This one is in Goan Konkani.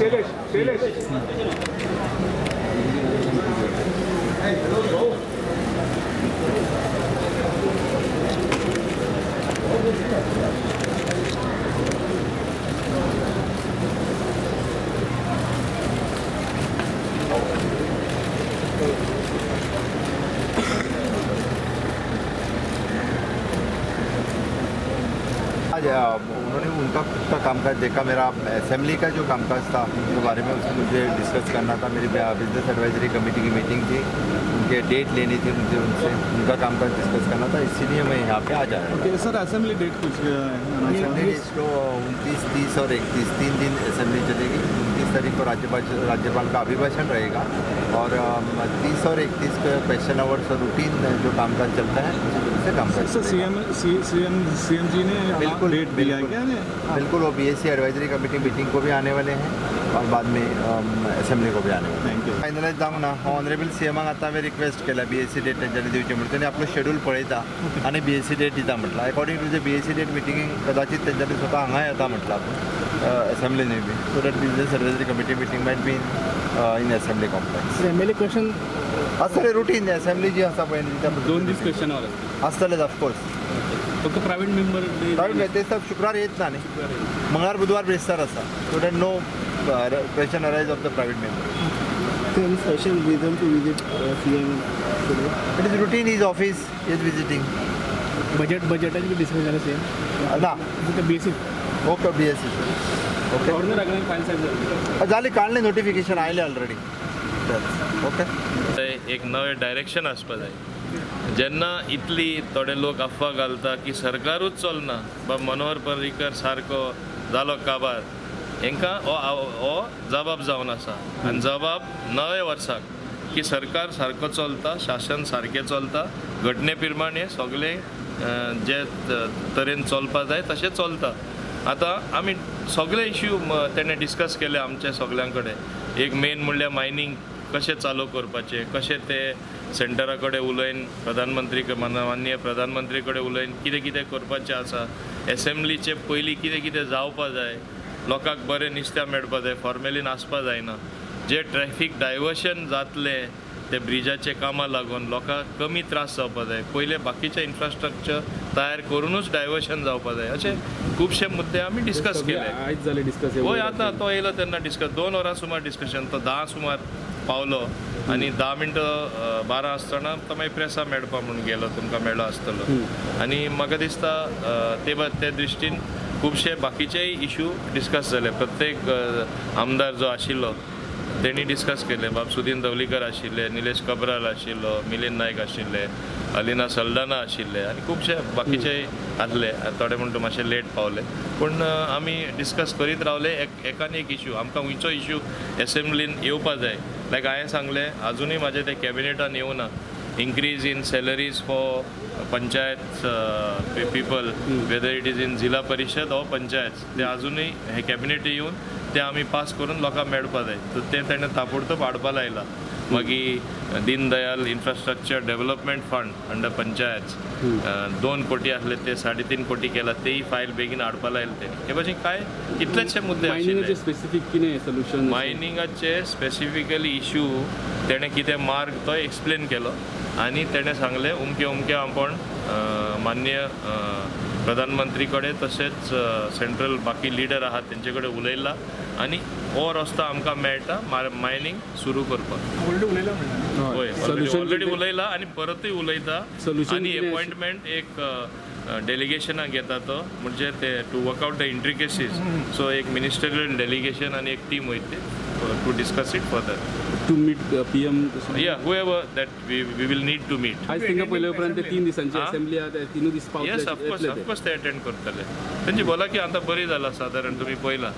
Shailesh Shailesh आज उन्होंने उनका खुद का कामकाज देखा। मेरा असेंबली का जो कामकाज था उनके बारे में उसको मुझे डिस्कस करना था। मेरी बिजनेस एडवाइजरी कमेटी की मीटिंग थी, उनके डेट लेनी थी मुझे, उनसे उनका कामकाज डिस्कस करना था, इसीलिए मैं यहाँ पे आ जा रहा हूँ। ओके सर, असेंबली डेट कुछ? असेंबली डेट तो 29, 30 और 31, 3 दिन असेंबली चलेगी। 29 तारीख को राज्यपाल का अभिभाषण रहेगा और 30 और 31 को क्वेश्चन आवर्स और रूटीन जो कामकाज चलता है उसी तरह से कामकाज। सर सीएम जी ने बिल्कुल डेट दिया क्या? बिल्कुल, वो बीएससी एडवाइजरी कमेटी मीटिंग को भी आने वाले हैं और बाद में असेंबली को भी आने वाले हैं। Thank you. Finalise जावंक ना, ऑनरेबल सीएमाक आतां हांवें रिक्वेस्ट केला बीएससी डेट तेंच्यांनी दिवची म्हणून। तेणी आपलो शेड्यूल पळयता आनी बीएससी डेट दिता म्हटलां। According to the BSc date मिटिंगेक कदाचित तेंच्यांनी स्वता हांगा येता म्हटलां आपूण असेंब्लीनूय बी, so that business advisory committee meeting might be in assembly complex. MLA question आसतलें रुटीन असेंब्ली जी आसा पळय न्ही, त्या 2 दीस क्वेश्चन आवर आसतलेच ऑफकोर्स। फक्त प्रायवेट मेंबर प्रायवेट ते सब शुक्रार येत ना न्ही, मंगळार बुधवार बेस्तार आसा, so that no question arise of the private member. Any special reason to visit CM today? It is routine, his office is visiting. Budget बजेटाचे बी डिस्कस जालें सीएम ना BSc? Okay BSc okay governor आगळे फायल सायन जाली जाली, काडलें नोटिफिकेशन आयलें ऑलरेडी। ओके, एक नवें डायरेक्शन आसपा जाय। जेन्ना इतली थोडे लोक अफवा घालता की सरकारूच चलना, बा मनोहर पर्रीकर सारको जालो काबार, हेंकां हो जबाब जावन आसा। आनी जबाब नवे वर्साक की सरकार सारको चलता, शासन सारकें चलता, घटने प्रमाणे सगळें जे तरेन चलपा जाय तशें चलता। आतां आमी सगळे इश्यू तेणें डिस्कस केले आमचे सगळ्यां कडेन। एक मेन म्हणल्यार मायनींग कशें चालू करपाचें, कशें ते सेंटरा कडेन उलयन, प्रधानमंत्री माननीय प्रधानमंत्री कडेन उलयन कितें कितें करपाचें आसा, एसेंब्लीचे पयलीं कितें कितें जावपा जाय, लोकांक बरें नुस्त्या मेळपा जाय, फॉर्मेलीन आसपा जायना, जे ट्रॅफीक डायवर्शन जातलें ते ब्रिजाचे कामां लागून लोकांक कमी त्रास जावपा जाय, पयलें बाकीचें इन्फ्रास्ट्रक्चर तयार करुनूच डायवर्शन जावपा जाय, अशे खुबशे मुद्दे आमी डिस्कस केले। आयज जालें डिस्कस? हय, आतां तो येयलो तेन्ना डिस्कस 2 वरां सुमार डिस्कशन, तो 10 सुमार पावलो आनी 10 मिनटां 12 आसतना तो मागीर प्रेसा मेळपा म्हणून गेलो, तुमकां मेळ्ळो आसतलो। आनी म्हाका दिसता ते दृश्टीन खुबशे बाकीचेय इशू डिस्कस जाले। प्रत्येक आमदार जो आशिल्लो तेणी डिस्कस केले, बाब सुदीन दवलीकर आशिल्ले, निलेश कब्राल आशिल्लो, मिलिंद नायक आशिल्ले, अलिना सल्डाना आशिल्ले आनी खुबशे बाकीचेय आसले। थोडे म्हणटा मातशे लेट पावले, पूण आमी डिस्कस करीत रावले। एकान एक इशू आमकां खंयचो इशू एसेंब्लीन येवपा जाय, लायक हांवें सांगलें आजुनूय म्हाजें तें कॅबिनेटान येवना, increase in salaries for panchayat people, whether it is in Zilla Parishad or panchayat, ते आजुनूय हे कॅबिनेट येवन ते आमी पास करून लोकांक मेळपा जाय, तर तें तेणें ताबडतोब हाडपा लायलां। मागीर Deendayal infrastructure development fund under panchayat 2 कोटी आसले ते 3.5 कोटी केला, तेय फायल बेगीन हाडपा लायले तेणी। हे भाशेन कांय कितलेशे मुद्दे आशिल्ले। स्पेसिफीक कितें सोल्युशन मायनिंगाचे स्पेसिफिकली इशू तेणें कितें मार्ग तो एक्सप्लेन केलो आनी तेणें सांगलें उमके उमके आपूण माननीय प्रधानमंत्री कडेन तशेंच सेंट्रल बाकी लिडर आहात तेंचे कडेन उलयला आनी हो रस्तो आमकां मेळटा मायनींग सुरू करपाक। ऑलरेडी उलयला म्हणटा? हय, ऑलरेडी उलयला आनी परतूय उलयता आनी अपॉयंटमेंट एक डेलिगेशनाक घेता तो, म्हणजे ते to work out the intricacies, so एक मिनिस्टरियल डेलिगेशन आनी एक टीम वयतली to discuss it further, to meet PM. Yeah, whoever that we will need to meet. आयज तांकां पयले उपरांत ते 3 दिसांची असेंब्ली आहा, ते 3 दीस पावतले? येस, ऑफकोर्स, ऑफकोर्स ते अटेंड करतले। तेंची भलायकी आतां बरी जाला सादारण, तुमी पळयला।